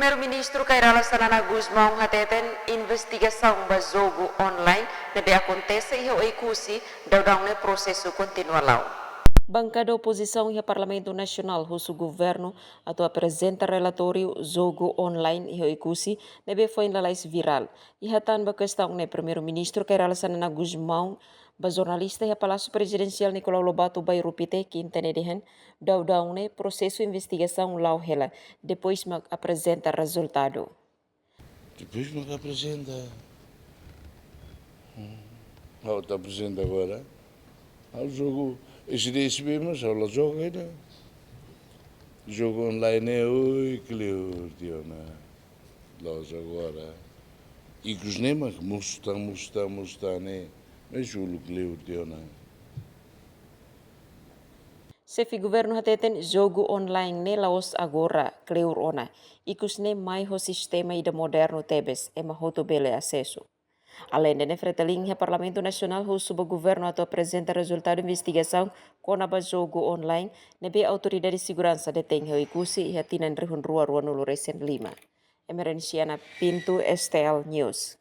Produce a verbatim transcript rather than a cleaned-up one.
Primeiru-Ministru Kay Rala Xanana Gusmão hateten investigasaun ba jogu online ne'ebé akontese iha Oekusi daudaun ne'e prosesu kontinua la'o. Bankada opozisaun iha Parlamentu Nasionál husu governu atu aprezenta relatóriu jogu online iha Oekusi ne'ebé foin lalais virál. Iha tan ba kestaun ne'e Primeiru-Ministru Kay Rala Xanana Gusmão ba jornalista iha Palásiu Prezidensiál Nicolau Lobato Bairru Pité, Kinta ne'e dehan, daudaun ne'e prosesu investigasaun la'o hela, depois mak aprezenta rezultadu. Depois mak aprezenta. Hmm. Ha'u atu aprezenta agora. Ha'u jogu S D S B, mas ha'u la joga ida. Jogu online ne'e, oi, kleur tiha ona. Loos agora. Ikus ne'e mak musta, musta, musta ne'e. Mas uluk kleur tiha ona. Xefe governu hateten jogu online ne'e la'ós agora, kleur ona. Ikus ne'e mai ho sistema ida modernu tebes, ema hotu bele asesu. Aleinde ne'e, Fretilin iha Parlamentu Nasionál husu ba governu atu aprezenta rezultadu investigasaun kona-ba jogu online ne'ebé autoridade seguransa detein iha Oekusi iha tinan rihun rua ruanulu resin lima. Emerenciana Pinto, S T L News.